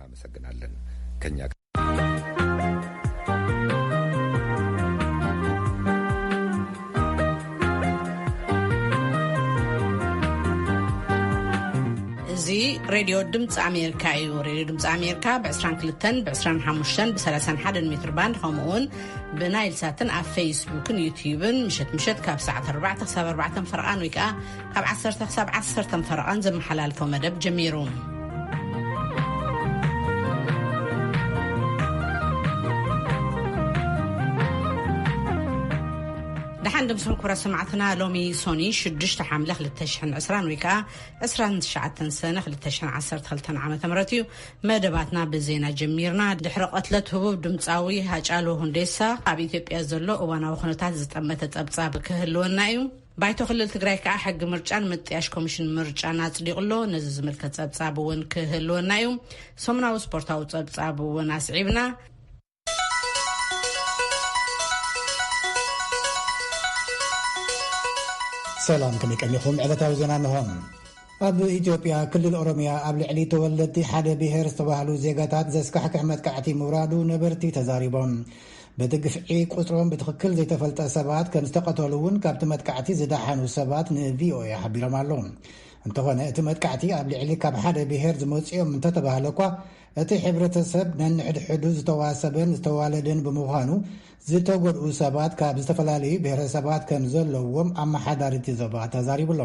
እናመሰግናለን። ከኛ እዚ ሬድዮ ድምፂ ኣሜሪካ እዩ። ሬድዮ ድምፂ ኣሜሪካ ብ22፣ ብ25፣ ብ31 ሜትር ባንድ፣ ከምኡ እውን ብናይል ሳትን ኣብ ፌስቡክን ዩትዩብን ምሸት ምሸት ካብ ሰዓት ኣርባዕተ ክሳብ ኣርባዕተ ፈረቓን ወይ ከዓ ካብ ዓሰርተ ክሳብ ዓሰርተ ፈረቓን ዘመሓላልፎ መደብ ጀሚሩ። ደሓን ድምስኹም ክቡራት ሰማዕትና። ሎሚ ሶኒ ሽዱሽተ ሓምለ ክልተ ሽሕን ዕስራን ወይ ከዓ ዕስራን ትሽዓተን ሰነ ክልተ ሽሕን ዓሰርተ ክልተን ዓመተ ምህረት እዩ። መደባትና ብዜና ጀሚርና። ድሕሪ ቀትለት ህቡብ ድምፃዊ ሃጫሉ ሁንዴሳ ኣብ ኢትዮጵያ ዘሎ እዋናዊ ኩነታት ዝጠመተ ጸብጻብ ክህልወና እዩ። ባይቶ ክልል ትግራይ ከዓ ሕጊ ምርጫን ምጥያሽ ኮሚሽን ምርጫን ኣጽዲቑ ኣሎ። ነዚ ዝምልከት ጸብጻብ እውን ክህልወና እዩ። ሰሙናዊ ስፖርታዊ ጸብጻብ እውን ኣስዒብና። ሰላም፣ ከመይ ቀኒኹም? ዕለታዊ ዜና እንሆ። ኣብ ኢትዮጵያ ክልል ኦሮሚያ ኣብ ልዕሊ ተወለድቲ ሓደ ብሄር ዝተባህሉ ዜጋታት ዘስካሕክሕ መጥቃዕቲ ምውራዱ ነበርቲ ተዛሪቦም። በቲ ግፍዒ ቁጽሮም ብትኽክል ዘይተፈልጠ ሰባት ከም ዝተቐተሉ እውን ካብቲ መጥቃዕቲ ዝደሓኑ ሰባት ንቪኦኤ ሓቢሮም ኣለዉ። እንተኾነ እቲ መጥቃዕቲ ኣብ ልዕሊ ካብ ሓደ ብሄር ዝመጽኦም እንተተባህለ እኳ እቲ ሕብረተሰብ ነንሕድሕዱ ዝተዋሰበን ዝተዋለደን ብምዃኑ ዝተጎድኡ ሰባት ካብ ዝተፈላለዩ ብሄረሰባት ከም ዘለዎም ኣመሓዳሪ እቲ ዞባ ተዛሪቡ ኣሎ።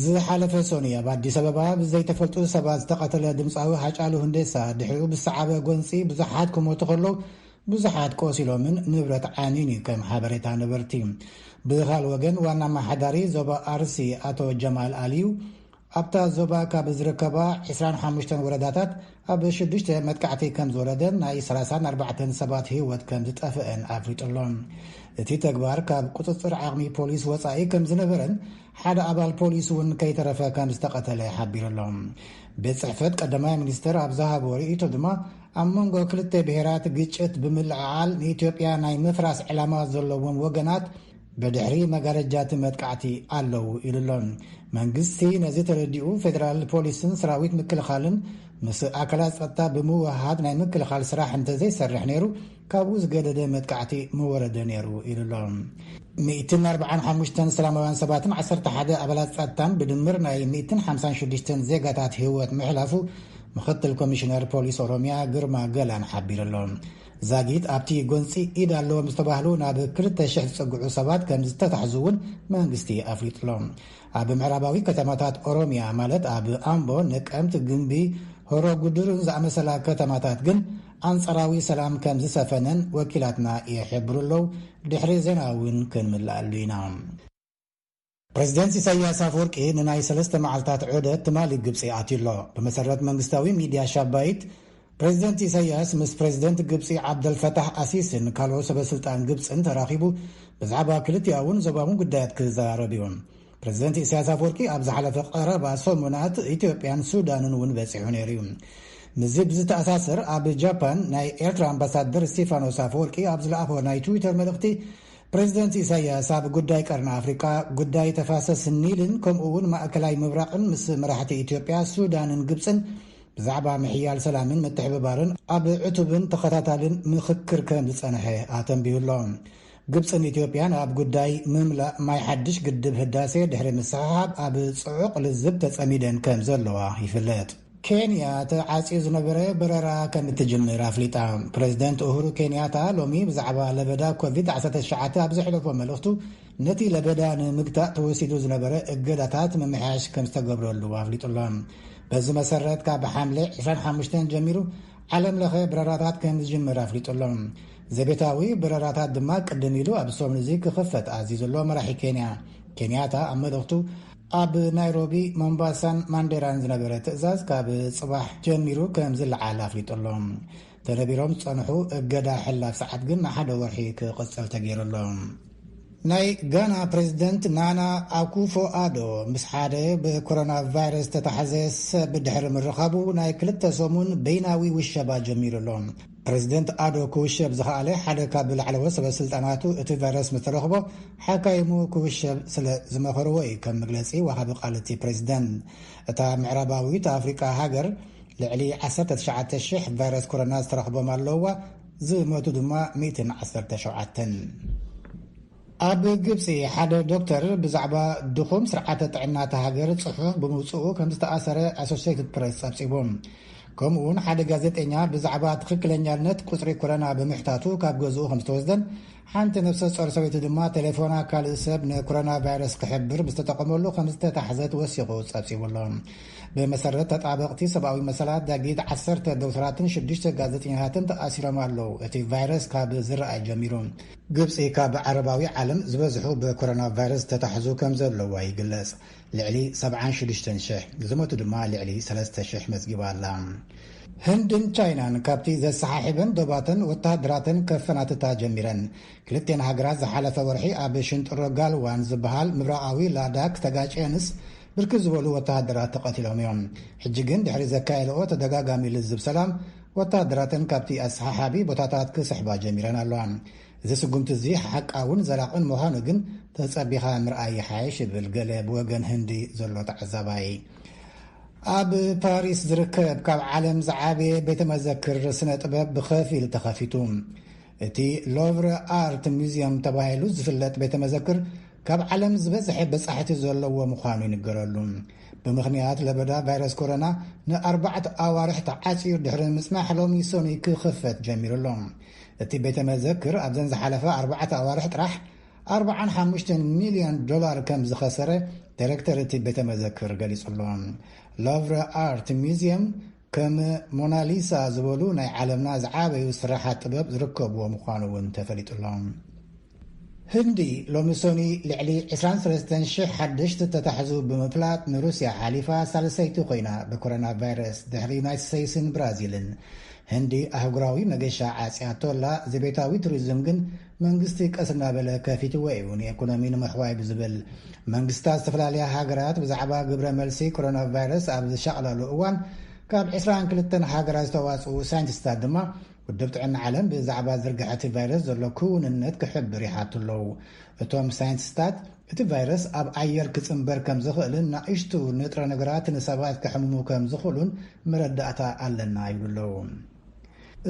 ዝሓለፈ ሶኒ ኣብ ኣዲስ ኣበባ ብዘይተፈልጡ ሰባት ዝተቐተለ ድምፃዊ ሃጫሉ ሁንዴሳ ድሕሪኡ ብዝሰዓበ ጎንፂ ብዙሓት ክሞቱ ከለዉ ብዙሓት ቆሲሎምን ንብረት ዓንዩን እዩ ከም ሓበሬታ ነበርቲ። ብኻል ወገን ዋና ኣመሓዳሪ ዞባ ኣርሲ ኣቶ ጀማል ኣልዩ ኣብታ ዞባ ካብ ዝርከባ ዕስራን ሓሙሽተን ወረዳታት ኣብ ሽዱሽተ መጥቃዕቲ ከም ዝወረደን ናይ ሰላሳን ኣርባዕተን ሰባት ህይወት ከም ዝጠፍአን ኣፍሊጡ ኣሎ። እቲ ተግባር ካብ ቁፅፅር ዓቕሚ ፖሊስ ወፃኢ ከም ዝነበረን ሓደ ኣባል ፖሊስ እውን ከይተረፈ ከም ዝተቐተለ ሓቢሩ ኣሎ። ቤት ፅሕፈት ቀዳማይ ሚኒስትር ኣብ ዝሃቦ ርእይቶ ድማ ኣብ መንጎ ክልተ ብሄራት ግጭት ብምልዕዓል ንኢትዮጵያ ናይ ምፍራስ ዕላማ ዘለዎም ወገናት ብድሕሪ መጋረጃ እቲ መጥቃዕቲ ኣለዉ ኢሉ ኣሎ። መንግስቲ ነዚ ተረዲኡ ፌደራል ፖሊስን ሰራዊት ምክልኻልን ምስ ኣካላት ጸጥታ ብምውሃሃድ ናይ ምክልኻል ስራሕ እንተዘይሰርሕ ነይሩ ካብኡ ዝገደደ መጥቃዕቲ ምወረደ ነይሩ ኢሉ ኣሎ። ሚእትን ኣርባዓን ሓሙሽተን ሰላማውያን ሰባትን ዓሰርተ ሓደ ኣባላት ጸጥታን ብድምር ናይ ሚእትን ሓምሳን ሽዱሽተን ዜጋታት ህይወት ምሕላፉ ምኽትል ኮሚሽነር ፖሊስ ኦሮሚያ ግርማ ገላን ሓቢሩ ኣሎ። ዛጊት ኣብቲ ጎንፂ ኢድ ኣለዎም ዝተባህሉ ናብ ክልተ ሽሕ ዝፀግዑ ሰባት ከም ዝተታሕዙ እውን መንግስቲ ኣፍሊጡ ኣሎ። ኣብ ምዕራባዊ ከተማታት ኦሮሚያ ማለት ኣብ ኣምቦ፣ ነቀምት፣ ግምቢ፣ ሆሮ ጉድሩን ዝኣመሰላ ከተማታት ግን ኣንጻራዊ ሰላም ከም ዝሰፈነን ወኪላትና ይሕብሩ ኣለዉ። ድሕሪ ዜና እውን ክንምልኣሉ ኢና። ፕሬዚደንት ኢሳያስ ኣፈወርቂ ንናይ ሰለስተ መዓልታት ዑደት ትማሊ ግብጺ ኣትዩ ኣሎ። ብመሰረት መንግስታዊ ሚድያ ሻባይት፣ ፕሬዚደንት ኢሳያስ ምስ ፕሬዚደንት ግብጺ ዓብደልፈታሕ ኣሲስን ካልኦት ሰበስልጣን ግብጽን ተራኺቡ ብዛዕባ ክልቲኣውን ዞባውን ጉዳያት ክዘራረብ እዩ። ፕሬዚደንት ኢሳያስ ኣፈወርቂ ኣብ ዝሓለፈ ቀረባ ሰሙናት ኢትዮጵያን ሱዳንን እውን በጺሑ ነይሩ እዩ። ምስዚ ብዝተኣሳሰር ኣብ ጃፓን ናይ ኤርትራ ኣምባሳደር ስቴፋኖስ ኣፈወርቂ ኣብ ዝለኣኾ ናይ ትዊተር መልእኽቲ ፕሬዚደንት ኢሳያስ ኣብ ጉዳይ ቀርኒ ኣፍሪቃ፣ ጉዳይ ተፋሰስ ኒልን ከምኡ እውን ማእከላይ ምብራቕን ምስ መራሕቲ ኢትዮጵያ፣ ሱዳንን ግብጽን ብዛዕባ ምሕያል ሰላምን ምትሕብባርን ኣብ ዕቱብን ተኸታታልን ምኽክር ከም ዝጸንሐ ኣተንቢሁ ኣሎ። ግብጽን ኢትዮጵያን ኣብ ጉዳይ ምምላእ ማይ ሓድሽ ግድብ ህዳሴ ድሕሪ ምስሕሓብ ኣብ ጽዑቕ ልዝብ ተጸሚደን ከም ዘለዋ ይፍለጥ። ኬንያ ተዓጽዩ ዝነበረ በረራ ከም እትጅምር ኣፍሊጣ። ፕሬዚደንት ኡሁሩ ኬንያታ ሎሚ ብዛዕባ ለበዳ ኮቪድ ዓሰርተ ትሽዓተ ኣብ ዘሕለፎ መልእኽቱ፣ ነቲ ለበዳ ንምግታእ ተወሲዱ ዝነበረ እገዳታት ምምሕያሽ ከም ዝተገብረሉ ኣፍሊጡ ኣሎ። በዚ መሰረት ካብ ሓምለ ዕስራን ሓሙሽተን ጀሚሩ ዓለም ለኸ በረራታት ከም ዝጅምር ኣፍሊጡ ኣሎ። ዘቤታዊ በረራታት ድማ ቅድም ኢሉ ኣብ ሰሙን እዚ ክኽፈት ኣዚዙ ኣሎ መራሒ ኬንያ። ኬንያታ ኣብ መልእኽቱ ኣብ ናይሮቢ፣ ሞምባሳን ማንዴራን ዝነበረ ትእዛዝ ካብ ጽባሕ ጀሚሩ ከም ዝለዓል ኣፍሊጡ ኣሎ። ተነቢሮም ዝጸንሑ እገዳ ሕላፍ ሰዓት ግን ንሓደ ወርሒ ክቕጽል ተገይሩ ኣሎ። ናይ ጋና ፕሬዚደንት ናና ኣኩፎ ኣዶ ምስ ሓደ ብኮሮና ቫይረስ ዝተታሕዘ ሰብ ድሕሪ ምርኻቡ ናይ ክልተ ሰሙን በይናዊ ውሸባ ጀሚሩ ኣሎ። ፕሬዚደንት ኣዶ ክውሸብ ዝኸኣለ ሓደ ካብ ላዕለዎት ሰበ ስልጣናቱ እቲ ቫይረስ ምስ ተረኽቦ ሓካይሙ ክውሸብ ስለ ዝመኸርዎ እዩ ከም መግለጺ ወሃቢ ቃል እቲ ፕሬዚደንት። እታ ምዕራባዊት ኣፍሪቃ ሃገር ልዕሊ ዓሰርተ ትሽዓተ ሽሕ ቫይረስ ኮሮና ዝተረኽቦም ኣለውዋ፣ ዝሞቱ ድማ ሚእትን ዓሰርተ ሸውዓተን። ኣብ ግብፂ ሓደ ዶክተር ብዛዕባ ድኹም ስርዓተ ጥዕና እታ ሃገር ጽሑፍ ብምውፅኡ ከም ዝተኣሰረ ኣሶሲየትድ ፕሬስ ጸብጺቡ። ከምኡ እውን ሓደ ጋዜጠኛ ብዛዕባ ትኽክለኛነት ቁፅሪ ኮሮና ብምሕታቱ ካብ ገዝኡ ከም ዝተወስደን ሓንቲ ነፍሰ ጾር ሰበይቲ ድማ ቴሌፎና ካልእ ሰብ ንኮሮና ቫይረስ ክሕብር ምስ ተጠቐመሉ ከም ዝተታሕዘት ወሲኹ ጸብጺቡ ኣሎ። ብመሰረት ተጣበቕቲ ሰብኣዊ መሰላት ዳጊት ዓሰርተ ዶክተራትን ሽዱሽተ ጋዜጠኛታትን ተኣሲሮም ኣለዉ። እቲ ቫይረስ ካብ ዝረኣይ ጀሚሩ ግብጺ ካብ ዓረባዊ ዓለም ዝበዝሑ ብኮሮና ቫይረስ ዝተታሕዙ ከም ዘለዋ ይግለጽ። ልዕሊ ሰብዓን ሽዱሽተን ሽሕ፣ ዝሞቱ ድማ ልዕሊ ሰለስተ ሽሕ መዝጊባ ኣላ። ህንድን ቻይናን ካብቲ ዘሰሓሕበን ዶባተን ወተሃደራተን ከፈናትታ ጀሚረን። ክልቴን ሃገራት ዝሓለፈ ወርሒ ኣብ ሽንጥሮ ጋልዋን ዝበሃል ምብራቓዊ ላዳክ ተጋጭየንስ ብርክት ዝበሉ ወተሃደራት ተቐቲሎም እዮም። ሕጂ ግን ድሕሪ ዘካየድኦ ተደጋጋሚ ልዝብ ሰላም፣ ወተሃደራተን ካብቲ ኣሰሓሓቢ ቦታታት ክስሕባ ጀሚረን ኣለዋ። እዚ ስጉምቲ እዚ ሓቃውን ዘላቕን ምዃኑ ግን ተጸቢኻ ምርኣይ ይሓይሽ ይብል ገለ ብወገን ህንዲ ዘሎ ተዓዛባይ። ኣብ ፓሪስ ዝርከብ ካብ ዓለም ዝዓበየ ቤተ መዘክር ስነ ጥበብ ብኸፊል ተኸፊቱ። እቲ ሎቭረ ኣርት ሙዚየም ተባሂሉ ዝፍለጥ ቤተ መዘክር ካብ ዓለም ዝበዝሐ በጻሕቲ ዘለዎ ምዃኑ ይንገረሉ። ብምኽንያት ለበዳ ቫይረስ ኮሮና ንኣርባዕተ ኣዋርሕ ተዓጽዩ ድሕሪ ምጽናሕ ሎሚ ሰኑይ ክኽፈት ጀሚሩ ኣሎ። እቲ ቤተ መዘክር ኣብዘን ዝሓለፈ ኣርባዕተ ኣዋርሕ ጥራሕ ኣርባዓን ሓሙሽተን ሚልዮን ዶላር ከም ዝኸሰረ ዳይሬክተር እቲ ቤተ መዘክር ገሊጹ ኣሎ። ሎቭረ ኣርት ሙዚየም ከም ሞናሊሳ ዝበሉ ናይ ዓለምና ዝዓበዩ ስራሓት ጥበብ ዝርከብዎ ምዃኑ እውን ተፈሊጡ ኣሎ። ህንዲ ሎሚ ሰኑይ ልዕሊ ዕስራን ሰለስተን ሽሕ ሓደሽቲ ተታሕዙ ብምፍላጥ ንሩስያ ሓሊፋ ሳልሰይቲ ኮይና ብኮሮና ቫይረስ ድሕሪ ዩናይትድ ስቴትስን ብራዚልን። ህንዲ ኣህጉራዊ መገሻ ዓጽያቶ ኣላ፣ ዘቤታዊ ቱሪዝም ግን መንግስቲ ቀስ እናበለ ከፊትዎ እዩ ንኢኮኖሚ ንምሕዋይ ብዝብል። መንግስታት ዝተፈላለያ ሃገራት ብዛዕባ ግብረ መልሲ ኮሮና ቫይረስ ኣብ ዝሻቕላሉ እዋን ካብ ዕስራን ክልተን ሃገራት ዝተዋጽኡ ሳይንቲስታት ድማ ውድብ ጥዕና ዓለም ብዛዕባ ዝርግሐ እቲ ቫይረስ ዘሎ ክውንነት ክሕብር ይሓቱ ኣለዉ። እቶም ሳይንቲስታት እቲ ቫይረስ ኣብ ኣየር ክጽንበር ከም ዝኽእልን ንኣሽቱ ንጥረ ነገራት ንሰባት ከሕምሙ ከም ዝኽእሉን መረዳእታ ኣለና ይብሉ ኣለዉ።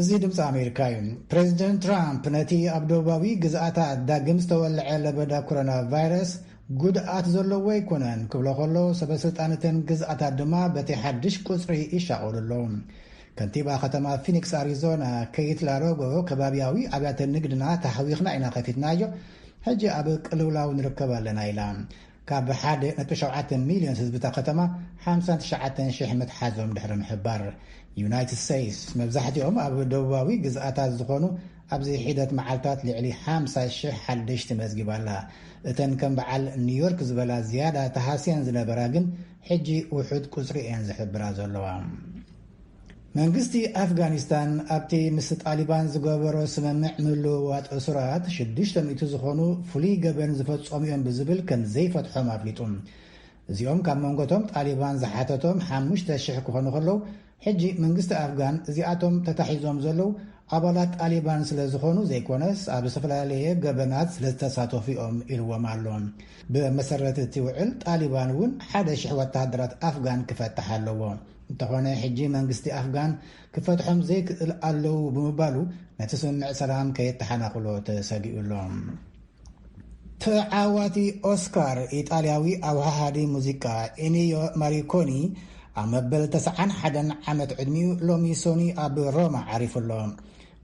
እዚ ድምፂ ኣሜሪካ እዩ። ፕሬዚደንት ትራምፕ ነቲ ኣብ ደቡባዊ ግዝኣታት ዳግም ዝተወልዐ ለበዳ ኮሮና ቫይረስ ጉድኣት ዘለዎ ኣይኮነን ክብሎ ከሎ፣ ሰበ ስልጣን እተን ግዝኣታት ድማ በቲ ሓድሽ ቁፅሪ ይሻቐሉ ኣለዉ። ከንቲባ ከተማ ፊኒክስ ኣሪዞና ኬይት ላሮጎ፣ ከባቢያዊ ኣብያተ ንግድና ተሃዊኽና ኢና ከፊትናዮ፣ ሕጂ ኣብ ቅልውላው ንርከብ ኣለና ኢላ። ካብ ሓደ ነጥቢ ሸውዓተ ሚልዮን ህዝቢ እታ ከተማ ሓምሳን ትሽዓተን ሽሕ ምትሓዞም ድሕሪ ምሕባር። ዩናይትድ ስቴትስ መብዛሕትኦም ኣብ ደቡባዊ ግዝኣታት ዝኾኑ ኣብዚ ሒደት መዓልታት ልዕሊ ሓምሳ ሽሕ ሓደሽቲ መዝጊባ ኣላ። እተን ከም በዓል ኒውዮርክ ዝበላ ዝያዳ ተሃስየን ዝነበራ ግን ሕጂ ውሑድ ቁፅሪ እየን ዝሕብራ ዘለዋ። መንግስቲ ኣፍጋኒስታን ኣብቲ ምስ ጣሊባን ዝገበሮ ስምምዕ ምልውዋጥ እሱራት ሽዱሽተ ሚእቲ ዝኾኑ ፍሉይ ገበን ዝፈጸሙ እዮም ብዝብል ከም ዘይፈትሖም ኣፍሊጡ። እዚኦም ካብ መንጎቶም ጣሊባን ዝሓተቶም ሓሙሽተ ሽሕ ክኾኑ ከለዉ፣ ሕጂ መንግስቲ ኣፍጋን እዚኣቶም ተታሒዞም ዘለዉ ኣባላት ጣሊባን ስለ ዝኾኑ ዘይኮነስ ኣብ ዝተፈላለየ ገበናት ስለ ዝተሳተፉ እዮም ኢልዎም ኣሎ። ብመሰረት እቲ ውዕል ጣሊባን እውን ሓደ ሽሕ ወተሃደራት ኣፍጋን ክፈትሕ ኣለዎ። እንተኾነ ሕጂ መንግስቲ ኣፍጋን ክፈትሖም ዘይክእል ኣለዉ ብምባሉ ነቲ ስምምዕ ሰላም ከየተሓናኽሎ ተሰጊኡ ኣሎ። ተዓዋቲ ኦስካር ኢጣልያዊ ኣውሃሃዲ ሙዚቃ ኢኒዮ ማሪኮኒ ኣብ መበል ተስዓን ሓደን ዓመት ዕድሚኡ ሎሚ ሶኒ ኣብ ሮማ ዓሪፉ ኣሎ።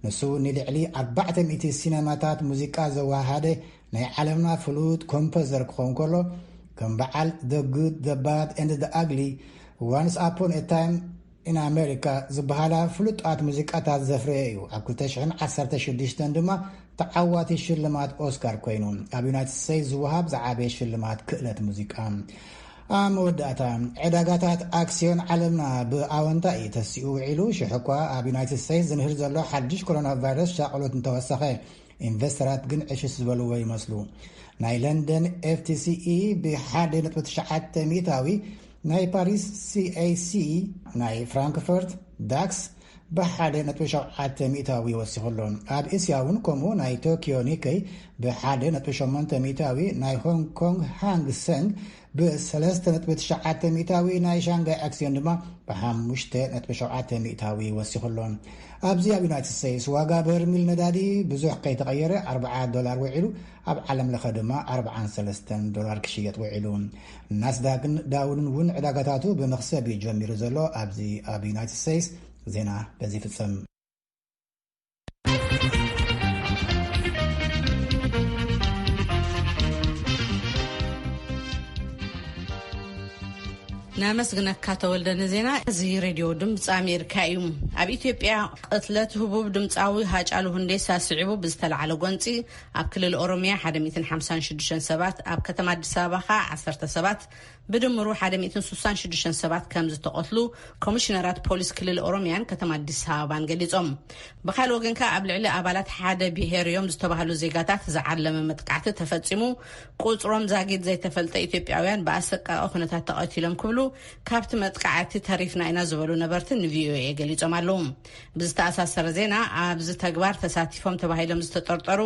ንሱ ንልዕሊ ኣርባዕተ ሚእቲ ሲነማታት ሙዚቃ ዘወሃሃደ ናይ ዓለምና ፍሉጥ ኮምፖዘር ክኸውን ከሎ፣ ከም በዓል The Good, The Bad and The Ugly፣ Once Upon a Time in America ዝበሃላ ፍሉጣት ሙዚቃታት ዘፍረየ እዩ። ኣብ ክልተ ሽሕን ዓሰርተ ሽዱሽተን ድማ ተዓዋቲ ሽልማት ኦስካር ኮይኑ፣ ኣብ ዩናይትድ ስቴትስ ዝወሃብ ዝዓበየ ሽልማት ክእለት ሙዚቃ። ኣብ መወዳእታ፣ ዕዳጋታት ኣክስዮን ዓለምና ብኣወንታ እዩ ተሲኡ ውዒሉ። ሽሕ እኳ ኣብ ዩናይትድ ስቴትስ ዝንህር ዘሎ ሓድሽ ኮሮና ቫይረስ ሻቕሎት እንተወሰኸ፣ ኢንቨስተራት ግን ዕሽሽ ዝበልዎ ይመስሉ። ናይ ለንደን ኤፍቲሲኢ ብሓደ ነጥቢ ትሽዓተ ሚእታዊ፣ ናይ ፓሪስ ሲኤሲ፣ ናይ ፍራንክፈርት ዳክስ ብ ሓደ ነጥቢ ሸውዓተ ሚእታዊ ወሲኹ ኣሎ። ኣብ እስያ እውን ከምኡ፣ ናይ ቶኪዮ ኒከይ ብ ሓደ ነጥቢ ሸሞንተ ሚእታዊ፣ ናይ ሆንግ ኮንግ ሃንግ ሰንግ ብ ሰለስተ ነጥቢ ትሽዓተ ሚእታዊ፣ ናይ ሻንጋይ ኣክሲዮን ድማ ብ ሓሙሽተ ነጥቢ ሸውዓተ ሚእታዊ ወሲኹ ኣሎ። ኣብዚ ኣብ ዩናይትድ ስቴትስ ዋጋ በርሚል ነዳዲ ብዙሕ ከይተቐየረ ኣርብዓ ዶላር ውዒሉ፣ ኣብ ዓለም ለኸ ድማ ኣርብዓን ሰለስተን ዶላር ክሽየጥ ውዒሉ። ናስዳክን ዳውን እውን ዕዳጋታቱ ብምኽሰብ እዩ ጀሚሩ ዘሎ። ኣብዚ ኣብ ዩናይትድ ስቴትስ ዜና በዚ ይፍጸም። ነመስግነካ ተወልደ ንዜና። እዚ ሬድዮ ድምፂ ኣሜሪካ እዩ። ኣብ ኢትዮጵያ ቅትለት ህቡብ ድምፃዊ ሃጫሉ ሁንዴሳ ስዒቡ ብዝተላዓለ ጎንፂ ኣብ ክልል ኦሮሚያ ሓደ ሚእትን ሓምሳን ሽዱሽተን ሰባት፣ ኣብ ከተማ ኣዲስ ኣበባ ከዓ ዓሰርተ ሰባት፣ ብድምሩ ሓደ ሚእትን ስሳን ሽዱሽተን ሰባት ከም ዝተቐትሉ ኮሚሽነራት ፖሊስ ክልል ኦሮሚያን ከተማ ኣዲስ ኣበባን ገሊጾም። ብኻልእ ወገን ከኣ ኣብ ልዕሊ ኣባላት ሓደ ብሄር እዮም ዝተባህሉ ዜጋታት ዝዓለመ መጥቃዕቲ ተፈጺሙ፣ ቁጽሮም ዛጊድ ዘይተፈልጠ ኢትዮጵያውያን ብኣሰቃቂ ኩነታት ተቐቲሎም ክብሉ ካብቲ መጥቃዕቲ ተሪፍና ኢና ዝበሉ ነበርቲ ንቪኦኤ ገሊጾም ኣለዉ። ብዝተኣሳሰረ ዜና፣ ኣብዚ ተግባር ተሳቲፎም ተባሂሎም ዝተጠርጠሩ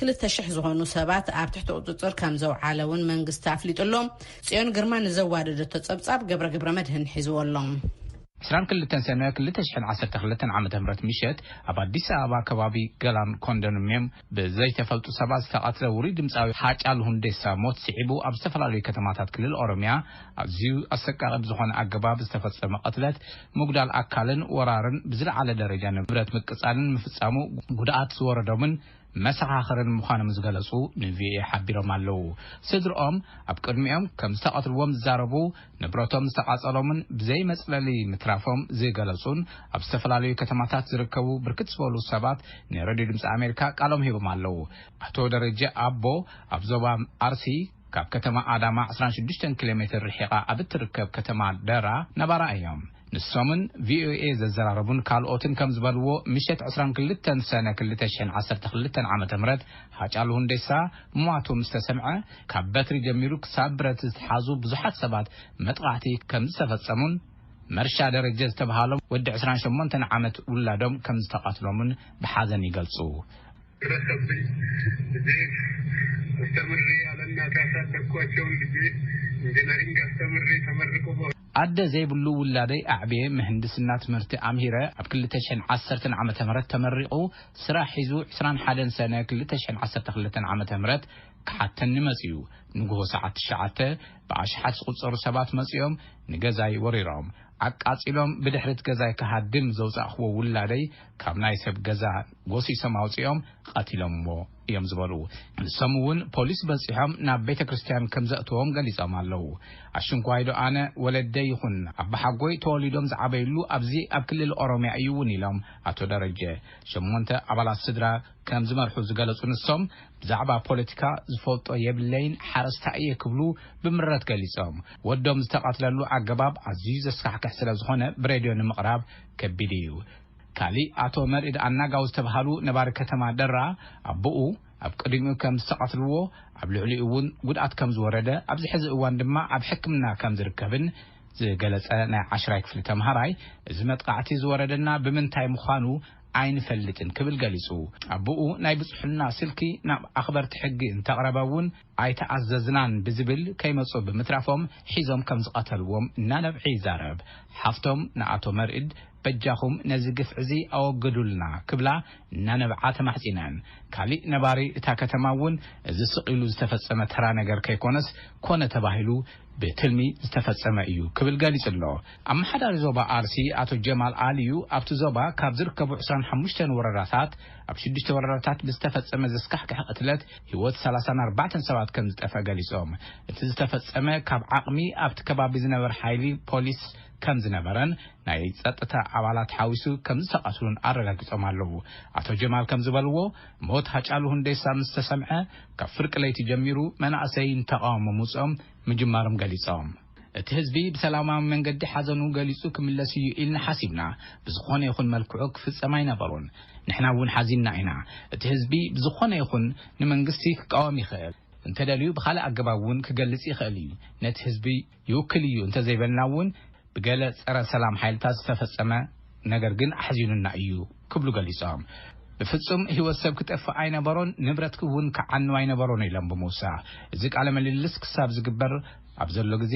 ክልተ ሽሕ ዝኾኑ ሰባት ኣብ ትሕቲ ቁጽጽር ከም ዘውዓለ እውን መንግስቲ ኣፍሊጡ ኣሎ። ጽዮን ግርማ ንዘዋደደቶ ጸብጻብ ገብረ ገብረ መድህን ሒዝዎ ኣሎ። ዕስራን ክልተን ሰነ ክልተ ሽሕን ዓሰርተ ክልተን ዓመተ ምህረት ምሸት ኣብ ኣዲስ ኣበባ ከባቢ ገላን ኮንዶሚንየም ብዘይተፈልጡ ሰባት ዝተቐትለ ውሩይ ድምፃዊ ሃጫሉ ሁንዴሳ ሞት ስዒቡ ኣብ ዝተፈላለዩ ከተማታት ክልል ኦሮሚያ ኣዝዩ ኣሰቃቂ ብዝኾነ ኣገባብ ዝተፈጸመ ቅትለት፣ ምጉዳል ኣካልን ወራርን ብዝለዓለ ደረጃ ንብረት ምቅጻልን ምፍጻሙ ጉድኣት ዝወረዶምን መሰኻኽርን ምዃኖም ዝገለጹ ንቪኦኤ ሓቢሮም ኣለዉ። ስድርኦም ኣብ ቅድሚኦም ከም ዝተቐትልዎም ዝዛረቡ፣ ንብረቶም ዝተቓጸሎምን ብዘይ መጽለሊ ምትራፎም ዝገለጹን ኣብ ዝተፈላለዩ ከተማታት ዝርከቡ ብርክት ዝበሉ ሰባት ንሬድዮ ድምፂ ኣሜሪካ ቃሎም ሂቦም ኣለዉ። ኣቶ ደረጀ ኣቦ ኣብ ዞባ ኣርሲ ካብ ከተማ ኣዳማ ዕስራን ሽዱሽተን ኪሎ ሜትር ርሒቓ ኣብ እትርከብ ከተማ ደራ ነባራ እዮም። ንሶምን ቪኦኤ ዘዘራረቡን ካልኦትን ከም ዝበልዎ፣ ምሸት ዕስራን ክልተን ሰነ ክልተ ሽሕን ዓሰርተ ክልተን ዓመተ ምህረት ሃጫሉ ሁንዴሳ ምሟቱ ምስ ተሰምዐ፣ ካብ በትሪ ጀሚሩ ክሳብ ብረት ዝተሓዙ ብዙሓት ሰባት መጥቃዕቲ ከም ዝተፈጸሙን፣ መርሻ ደረጀ ዝተብሃሎም ወዲ ዕስራን ሸሞንተን ዓመት ውላዶም ከም ዝተቐትሎምን ብሓዘን ይገልጹ። ደረሰብኝ። ልጄ አስተምሬ ያለ እናት ያሳደግኳቸውን ልጄ ኢንጂነሪንግ አስተምሬ ተመርቆ በ- ኣደ ዘይብሉ ውላደይ ኣዕብየ ምህንድስና ትምህርቲ ኣምሂረ ኣብ ክልተ ሽሕን ዓሰርተን ዓመተ ምህረት ተመሪቑ ስራሕ ሒዙ ዕስራን ሓደን ሰነ ክልተ ሽሕን ዓሰርተ ክልተን ዓመተ ምህረት ክሓተኒ መጺኡ። ንግሆ ሰዓት ትሽዓተ ብኣሽሓት ዝቑጸሩ ሰባት መጺኦም ንገዛይ ወሪሮም ኣቃጺሎም፣ ብድሕሪት ገዛይ ክሃድም ዘውጻእኽዎ ውላደይ ካብ ናይ ሰብ ገዛ ጎሲሶም ኣውጺኦም ቀቲሎምዎ እዮም ዝበሉ። ንሶም እውን ፖሊስ በጺሖም ናብ ቤተ ክርስቲያን ከም ዘእተዎም ገሊጾም ኣለዉ። ኣሽንኳይዶ ኣነ ወለደይ ይኹን ኣባሓጎይ ተወሊዶም ዝዓበይሉ ኣብዚ ኣብ ክልል ኦሮሚያ እዩ እውን ኢሎም ኣቶ ደረጀ። ሸሞንተ ኣባላት ስድራ ከም ዝመርሑ ዝገለጹ ንሶም፣ ብዛዕባ ፖለቲካ ዝፈልጦ የብለይን፣ ሓረስታይ እየ ክብሉ ብምረት ገሊጾም። ወዶም ዝተቐትለሉ ኣገባብ ኣዝዩ ዘስካሕክሕ ስለ ዝኾነ ብሬድዮ ንምቕራብ ከቢድ እዩ። ካሊእ ኣቶ መርኢድ ኣናጋው ዝተብሃሉ ነባሪ ከተማ ደራ፣ ኣቦኡ ኣብ ቅድሚኡ ከም ዝተቐትልዎ፣ ኣብ ልዕሊኡ እውን ጉድኣት ከም ዝወረደ፣ ኣብዚ ሕዚ እዋን ድማ ኣብ ሕክምና ከም ዝርከብን ዝገለጸ ናይ ዓሽራይ ክፍሊ ተምሃራይ፣ እዚ መጥቃዕቲ ዝወረደና ብምንታይ ምዃኑ ኣይንፈልጥን ክብል ገሊጹ። ኣቦኡ ናይ ብጽሑልና ስልኪ ናብ ኣኽበርቲ ሕጊ እንተቕረበ እውን ኣይተኣዘዝናን ብዝብል ከይመጹ ብምትራፎም ሒዞም ከም ዝቐተልዎም እናነብዐ ይዛረብ። ሓፍቶም ንኣቶ መርኢድ በጃኹም ነዚ ግፍዒ እዚ ኣወግዱልና ክብላ እናነብዓ ተማሕጺነን። ካሊእ ነባሪ እታ ከተማ እውን እዚ ስቕ ኢሉ ዝተፈጸመ ተራ ነገር ከይኮነስ ኮነ ተባሂሉ ብትልሚ ዝተፈጸመ እዩ ክብል ገሊጹ ኣሎ። ኣመሓዳሪ ዞባ ኣርሲ ኣቶ ጀማል ኣልዩ ኣብቲ ዞባ ካብ ዝርከቡ ዕስራን ሓሙሽተን ወረዳታት ኣብ ሽዱሽተ ወረዳታት ብዝተፈጸመ ዘስካሕክሕ ቅትለት ህይወት ሰላሳን ኣርባዕተን ሰባት ከም ዝጠፍአ ገሊጾም። እቲ ዝተፈጸመ ካብ ዓቕሚ ኣብቲ ከባቢ ዝነበር ሓይሊ ፖሊስ ከም ዝነበረን ናይ ጸጥታ ኣባላት ሓዊሱ ከም ዝተቐትሉን ኣረጋጊጾም ኣለዉ። ኣቶ ጀማል ከም ዝበልዎ፣ ሞት ሃጫሉ ሁንዴሳ ምስ ተሰምዐ፣ ካብ ፍርቂ ለይቲ ጀሚሩ መናእሰይ ንተቓውሞ ምውጽኦም ምጅማሮም ገሊጾም። እቲ ህዝቢ ብሰላማዊ መንገዲ ሓዘኑ ገሊጹ ክምለስ እዩ ኢልና ሓሲብና። ብዝኾነ ይኹን መልክዑ ክፍጸም ኣይነበሮን። ንሕና እውን ሓዚንና ኢና። እቲ ህዝቢ ብዝኾነ ይኹን ንመንግስቲ ክቃወም ይኽእል። እንተደልዩ ብኻልእ ኣገባብ እውን ክገልጽ ይኽእል እዩ። ነቲ ህዝቢ ይውክል እዩ እንተዘይበልና እውን ብገለ ጸረ ሰላም ሓይልታት ዝተፈጸመ ነገር ግን ኣሕዚኑና እዩ ክብሉ ገሊጾም። ብፍጹም ህይወት ሰብ ክጠፍእ ኣይነበሮን፣ ንብረት እውን ክዓኑ ኣይነበሮን ኢሎም ብምውሳኽ፣ እዚ ቃለ ምልልስ ክሳብ ዝግበር ኣብ ዘሎ ግዜ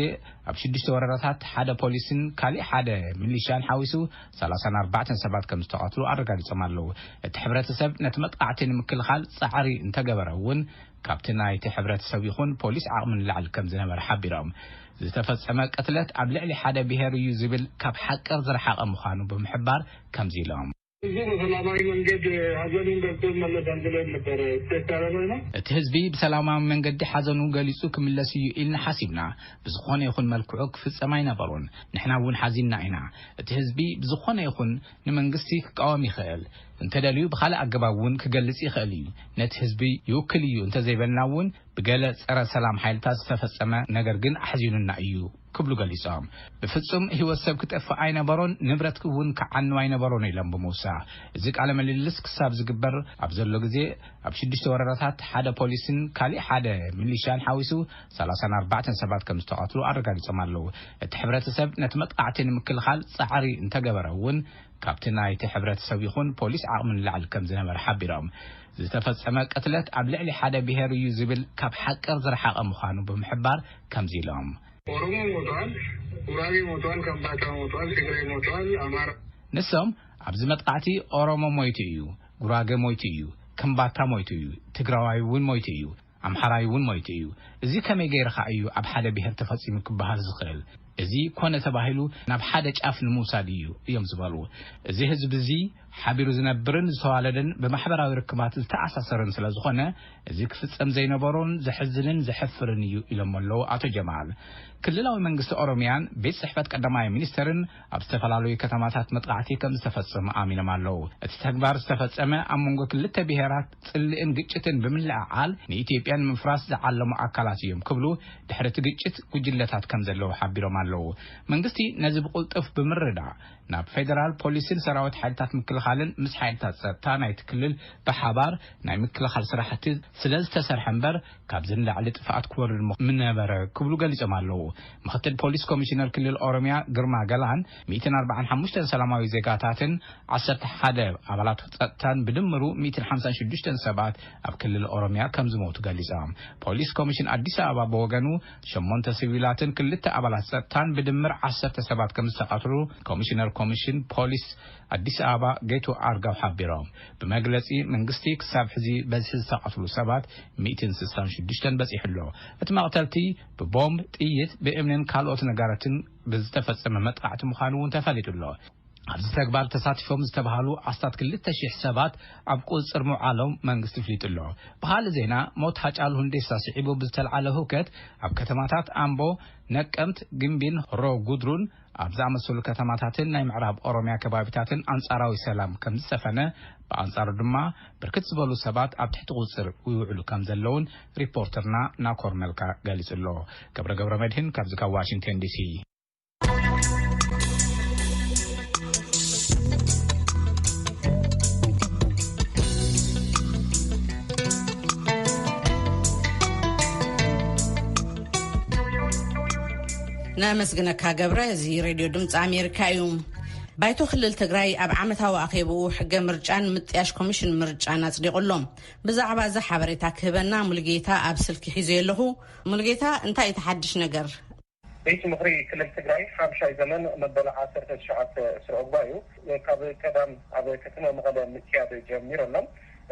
ኣብ ሽዱሽተ ወረዳታት ሓደ ፖሊስን ካሊእ ሓደ ሚሊሻን ሓዊሱ ሰላሳን ኣርባዕተን ሰባት ከም ዝተቐትሉ ኣረጋጊጾም ኣለዉ። እቲ ሕብረተሰብ ነቲ መጥቃዕቲ ንምክልኻል ጻዕሪ እንተገበረ እውን ካብቲ ናይቲ ሕብረተሰብ ይኹን ፖሊስ ዓቕሚ ንላዕሊ ከም ዝነበረ ሓቢሮም። ዝተፈጸመ ቅትለት ኣብ ልዕሊ ሓደ ብሄር እዩ ዝብል ካብ ሓቂ ዝረሓቐ ምዃኑ ብምሕባር ከምዚ ኢሎም። ህዝቡ ብሰላማዊ መንገድ ሀዘኑን ገልጾ ይመለሳል ብለን ነበረ ዝተሳለመ ነው። እቲ ህዝቢ ብሰላማዊ መንገዲ ሓዘኑ ገሊጹ ክምለስ እዩ ኢልና ሓሲብና። ብዝኾነ ይኹን መልክዑ ክፍጸም ኣይነበሮን። ንሕና እውን ሓዚንና ኢና። እቲ ህዝቢ ብዝኾነ ይኹን ንመንግስቲ ክቃወም ይኽእል። እንተደልዩ ብኻልእ ኣገባብ እውን ክገልጽ ይኽእል እዩ። ነቲ ህዝቢ ይውክል እዩ እንተዘይበልና እውን ብገለ ጸረ ሰላም ሓይልታት ዝተፈጸመ ነገር ግን ኣሕዚኑና እዩ ክብሉ ገሊጾም። ብፍጹም ህይወት ሰብ ክጠፍእ ኣይነበሮን፣ ንብረት እውን ክዓኑ ኣይነበሮን ኢሎም ብምውሳኽ፣ እዚ ቃለ ምልልስ ክሳብ ዝግበር ኣብ ዘሎ ግዜ ኣብ ሽዱሽተ ወረዳታት ሓደ ፖሊስን ካሊእ ሓደ ሚሊሻን ሓዊሱ ሰላሳን ኣርባዕተን ሰባት ከም ዝተቐትሉ ኣረጋጊጾም ኣለዉ። እቲ ሕብረተሰብ ነቲ መጥቃዕቲ ንምክልኻል ጻዕሪ እንተገበረ እውን ካብቲ ናይቲ ሕብረተሰብ ይኹን ፖሊስ ዓቕሚ ንላዕሊ ከም ዝነበረ ሓቢሮም። ዝተፈጸመ ቅትለት ኣብ ልዕሊ ሓደ ብሄር እዩ ዝብል ካብ ሓቂ ዝረሓቐ ምዃኑ ብምሕባር ከምዚ ኢሎም። ኦሮሞ ሞቷል፣ ጉራጌ ሞቷል፣ ከምባታ ሞቷል፣ ትግራይ ሞቷል፣ አማራ ንሶም ኣብዚ መጥቃዕቲ ኦሮሞ ሞይቱ እዩ፣ ጉራጌ ሞይቱ እዩ፣ ከምባታ ሞይቱ እዩ፣ ትግራዋይ እውን ሞይቱ እዩ፣ ኣምሓራይ እውን ሞይቱ እዩ። እዚ ከመይ ገይርኻ እዩ ኣብ ሓደ ብሄር ተፈጺሙ ክበሃል ዝኽእል? እዚ ኮነ ተባሂሉ ናብ ሓደ ጫፍ ንምውሳድ እዩ እዮም ዝበሉ። እዚ ህዝቢ እዚ ሓቢሩ ዝነብርን ዝተዋለደን ብማሕበራዊ ርክባት ዝተኣሳሰርን ስለ ዝኾነ እዚ ክፍጸም ዘይነበሮን ዘሕዝንን ዘሕፍርን እዩ ኢሎም ኣለዉ ኣቶ ጀማል። ክልላዊ መንግስቲ ኦሮሚያን ቤት ጽሕፈት ቀዳማይ ሚኒስተርን ኣብ ዝተፈላለዩ ከተማታት መጥቃዕቲ ከም ዝተፈጸመ ኣሚኖም ኣለዉ። እቲ ተግባር ዝተፈጸመ ኣብ መንጎ ክልተ ብሄራት ጽልእን ግጭትን ብምልዕዓል ንኢትዮጵያ ንምፍራስ ዝዓለሙ ኣካላት እዮም ክብሉ ድሕሪ እቲ ግጭት ጉጅለታት ከም ዘለዉ ሓቢሮም ኣለዉ። መንግስቲ ነዚ ብቕልጡፍ ብምርዳእ ናብ ፌደራል ፖሊስን ሰራዊት ሓይልታት ምክልኻልን ምስ ሓይልታት ጸጥታ ናይቲ ክልል ብሓባር ናይ ምክልኻል ስራሕቲ ስለ ዝተሰርሐ እምበር ካብዚ ንላዕሊ ጥፍኣት ክወርድ ምኽ-፣ ምነበረ ክብሉ ገሊጾም ኣለዉ። ምኽትል ፖሊስ ኮሚሽነር ክልል ኦሮሚያ ግርማ ገላን ሚእትን ኣርባዓን ሓሙሽተን ሰላማዊ ዜጋታትን ዓሰርተ ሓደ ኣባላት ጸጥታን ብድምሩ ሚእትን ሓምሳን ሽዱሽተን ሰባት ኣብ ክልል ኦሮሚያ ከም ዝሞቱ ገሊጾም። ፖሊስ ኮሚሽን ኣዲስ ኣበባ ብወገኑ ሸሞንተ ሲቪላትን ክልተ ኣባላት ጸጥታን ብድምር ዓሰርተ ሰባት ከም ዝተቐትሉ ኮሚሽነር ኮሚሽን ፖሊስ ኣዲስ ኣበባ ጌቱ ኣርጋው ሓቢሮም። ብመግለጺ መንግስቲ ክሳብ ሕዚ በዝሒ ዝተቐትሉ ሰባት ሚእትን ስሳን ሽዱሽተን በጺሑ ኣሎ። እቲ መቕተልቲ ብቦምብ፣ ጥይት፣ ብእምንን ካልኦት ነገራትን ብዝተፈጸመ መጥቃዕቲ ምዃኑ እውን ተፈሊጡ ኣሎ። ኣብዚ ተግባር ተሳቲፎም ዝተባሃሉ ኣስታት ክልተ ሽሕ ሰባት ኣብ ቁጽጽር ምውዓሎም መንግስቲ ኣፍሊጡ ኣሎ። ብኻልእ ዜና፣ ሞት ሃጫሉ ሁንዴሳ ስዒቡ ብዝተልዓለ ህውከት ኣብ ከተማታት ኣምቦ፣ ነቀምት፣ ግምቢን ሆሮ ጉድሩን ኣብ ዝኣመሰሉ ከተማታትን ናይ ምዕራብ ኦሮሚያ ከባቢታትን ኣንጻራዊ ሰላም ከም ዝሰፈነ፣ ብኣንጻሩ ድማ ብርክት ዝበሉ ሰባት ኣብ ትሕቲ ቁጽጽር ይውዕሉ ከም ዘለውን ሪፖርተርና ናኮር መልካ ገሊጹ ኣሎ። ገብረ ገብረ መድህን ካብዚ ካብ ዋሽንግተን ዲሲ። ነመስግነካ ገብረ። እዚ ሬድዮ ድምፂ ኣሜሪካ እዩ። ባይቶ ክልል ትግራይ ኣብ ዓመታዊ ኣኼብኡ ሕገ ምርጫን ምጥያሽ ኮሚሽን ምርጫን ኣጽዲቑ ኣሎ። ብዛዕባ እዚ ሓበሬታ ክህበና ሙሉጌታ ኣብ ስልኪ ሒዘዮ ኣለኹ። ሙሉጌታ፣ እንታይ እቲ ሓድሽ ነገር? ቤት ምኽሪ ክልል ትግራይ ሓምሻይ ዘመን መበል ዓሰርተ ትሽዓተ ስሩዕ ጉባኤኡ ካብ ቀዳም ኣብ ከተማ መቐለ ምክያድ ጀሚሩ ኣሎ።